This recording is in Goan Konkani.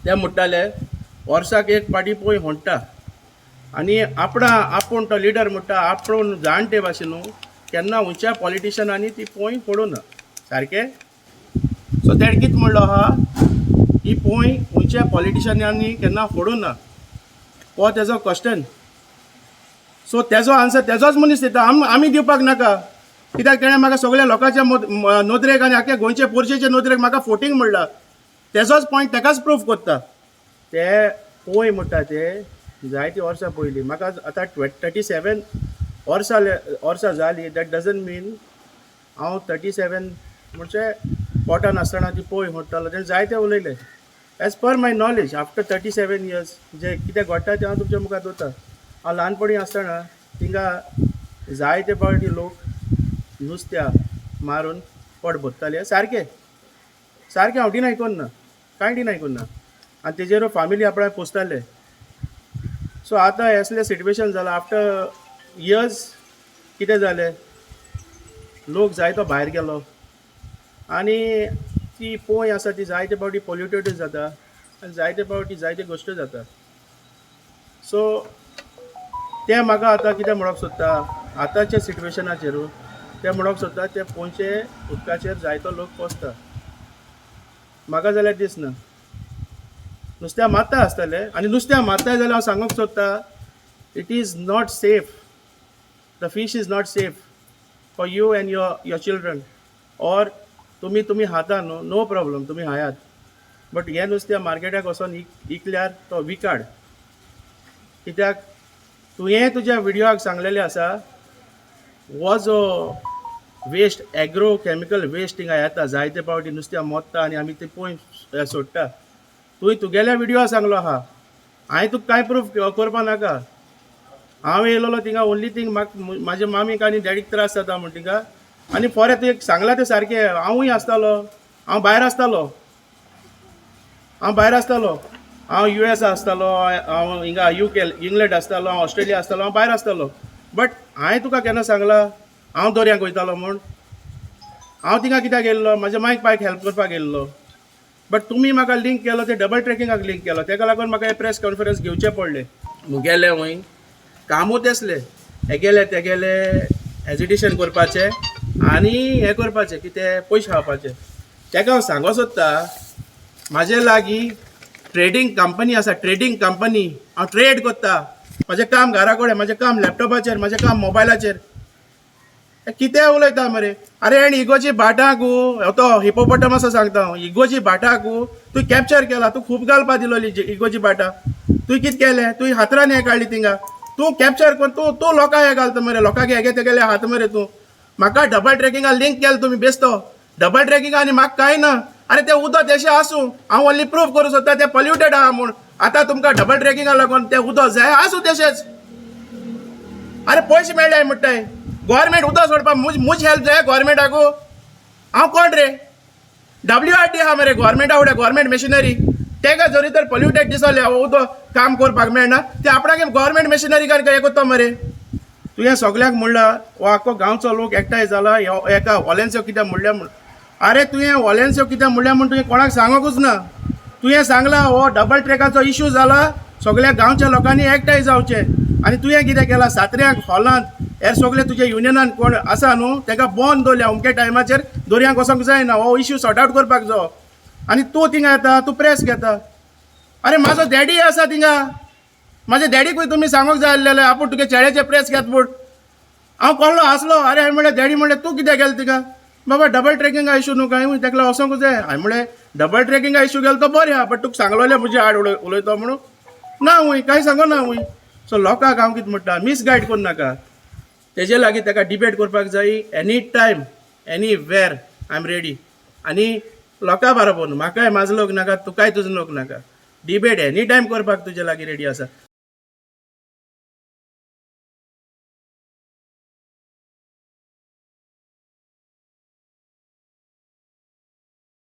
ते म्हणटाले वर्साक एक पाटी पोंय होणटा आनी आपणा आपूण तो लिडर म्हणटा आपूण जाणटे भाशेन न्हू केन्ना खंयच्या पॉलिटिशनांनी ती पोंय फोडूं ना सारकें. सो तेणें कितें म्हणलो आहा, ही पोंय खंयच्या पॉलिटिशनांनी केन्ना फोडूं ना, हो तेजो क्वेश्चन. सो तेजो आन्सर तेजोच मनीस दिता, आमी दिवपाक नाका. कित्याक तेणें म्हाका सगळ्या लोकांच्या नदरेक आनी आख्या गोंयचे पोरशेचे नदरेक म्हाका फोटींग म्हणला. तेजोच पॉयंट तेकाच प्रूफ करता. ते पोंय म्हणटा ते जायतीं वर्सां पयलीं, म्हाका आतां 37 वर्सां वर्सां जालीं. That doesn't मीन हांव 37 म्हणजे पोटान आसतना ती पोंय म्हणटालो. तेणें जायते उलयले. As per my knowledge, after 37 years जे कितें घडटा तें हांव तुमच्या मुखार दवरता. हांव ल्हानपणी आसतना थिंगा जायते पावटी लोक नुस्त्या मारून पोट भरताले. सारकें सारकें, हांव डिनाय करिना, कांय डिनाय करिना. आनी तेजेर फामिली आपणाक पोसताले. सो आतां असलें सिट्युएशन जालां आफ्टर इयर्स. कितें जालें, लोक जायतो भायर गेलो आनी ती पोंय आसा ती जायते फावटी पोल्युटेड जाता आनी जायते फावटी जायते गोश्टी जाता. सो तें म्हाका आतां कितें म्हणोंक सोदता, आतांच्या सिट्युएशनाचेर तें म्हणोंक सोदता, ते पोंयचे उदकाचेर जायतो लोक पोसता. म्हाका जाल्यार दिसना नुस्त्या मारता आसतले. आनी नुस्त्या मारताय जाल्यार हांव सांगूंक सोदता, it is not safe, the fish is not safe for you and your children. Or तुमी खाता न्हू, नो प्रॉब्लम, तुमी खायात, बट हें नुस्तें मार्केटाक वचोन इकल्यार तो विकाड. कित्याक तुवें तुज्या विडियोक सांगलेलें आसा, हो जो वेस्ट, एग्रो केमिकल वेस्ट हिंगा येता, जायते फावटी नुस्त्या मोत्ता आनी आमी ते पळय सोडटा. तुवें तुगेल्या विडियो सांगलो आहा. हांवें तुका कांय प्रूफ करपा नाका. हांव येयलेलो थिंगा ओनली थिंग म्हाका म्हाज्या मामीक आनी डॅडीक त्रास जाता म्हण थिंगा. आनी फोरें तुवें सांगलां तें सारकें. हांवूय आसतालो, हांव भायर आसतालो, हांव भायर आसतालो. हांव यूएस आसतालो, हांव हिंगा युके, इंग्लंड आसतालो, हांव ऑस्ट्रेलिया आसतालो, हांव भायर आसतालो. बट हांवें तुका केन्ना सांगलां हांव दर्यांक वयतालो म्हूण? हांव थिंगा कित्याक येयल्लो? म्हाज्या मायक पायक हेल्प करपाक येयल्लो. बट तुमी म्हाका लिंक केलो, ते डबल ट्रॅकिंगाक लिंक केलो. तेका लागून म्हाका हे प्रेस कॉन्फरन्स घेवचें पडलें. मुगेलें वंय कामूच आसलें, हेगेले तेगेले एजिटेशन करपाचें आनी हें करपाचें, कितें, पयशे खावपाचे. तेका हांव सांगो सोदता, म्हाजे लागीं ट्रेडींग कंपनी आसा, ट्रेडींग कंपनी. हांव ट्रेड करता. म्हाजें काम घरा कडेन, म्हाजें काम लॅपटॉपाचेर, म्हाजें काम मोबायलाचेर. हे कितें उलयता मरे? अरे, आनी इगोजी भाटां गो, तो हिपोपोटमस सांगता हांव. इगोजी भाटां गो तूं कॅप्चर केला, तूं खूब घालपा दिलोली इगोजी भाटां. तुवें कितें केलें? तुवें हातरान हें काडली थिंगा. तूं कॅप्चर कर, तूं तूं लोकांक हें घालता मरे, लोकांक हेगे तेगेले हात मरे. तूं म्हाका डबल ट्रॅकिंगा लिंक केलें तुमी बेस्तो. डबल ट्रॅकिंग आनी म्हाका कांय ना. अरे, तें उदक तेशें आसूं, हांव ओनली प्रूफ करूं सोदता तें पॉल्युटेड आहा म्हूण. आतां तुमकां डबल ट्रॅकिंगा लागून तें उदक जाय, आसूं तेशेंच. अरे, पयशे मेळ्ळे म्हणटाय, गव्हर्मेंट उदक सोडपाक मुज मुज हेल्प जाय गव्हर्मेंटाकू. हांव कोण रे? डब्ल्यू आर डी आहा मरे गव्हर्मेंटा फुडें, गव्हर्मेंट मशिनरी. तेका जरी तर पॉल्युटेड दिसलें, हो उदक काम करपाक मेळना, ते आपणाक गव्हर्मेंट मशिनरी हें करता मरे. तुवें सगल्यांक म्हणलां, हो आख्खो गांवचो लोक एकठांय जाला एका वॉलेन्सो कित्याक म्हणल्या म्हूण. अरे, तुवें वॉलेन्सो कित्याक म्हणल्या म्हूण तुवें कोणाक सांगूंकूच ना. तुवें सांगलां, हो डबल ट्रॅकाचो इशू जाला, सगळ्या गांवच्या लोकांनी एकठांय जावचें. आनी तुवें कितें केलां? सात्र्यांक हॉलांत हेर सगळे तुजे युनियनान कोण आसा न्हू, तेका बंद दवरल्या, अमके टायमाचेर दर्यांक वचोंक जायना, हो इशू सॉर्ट आवट करपाक जायो. आनी तूं थिंगा येता, तूं प्रेस घेता. अरे, म्हाजो डॅडी आसा थिंगा. म्हाज्या डॅडीकूय तुमी सांगूंक जाय आसलेलें, आपूण तुगे चेड्याचे प्रेस घेत म्हूण. हांव कहलो आसलो. अरे, हांवें म्हणलें, डॅडी म्हणलें, तूं कित्याक गेलो थिंगा बाबा? डबल ट्रॅकिंगा इशू न्हू कांय, तेका वचोंक जाय. हांवें म्हणलें, डबल ट्रॅकिंगा इशू गेलो तो बरें आहा, बट तुका सांगलोलें म्हजे आड उलयतो म्हणून ना वय, कांय सांगो ना वय. सो लोकांक हांव कितें म्हणटा, मिसगायड करूं नाका. तेजे लागीं ताका डिबेट करपाक जाय, any time, anywhere, I am ready. आनी लोकां बरोबर न्हू, म्हाकाय म्हाजो लोक नाका, तुकाय तुजो लोक नाका. डिबेट एनी टायम करपाक तुजे लागीं रेडी आसा.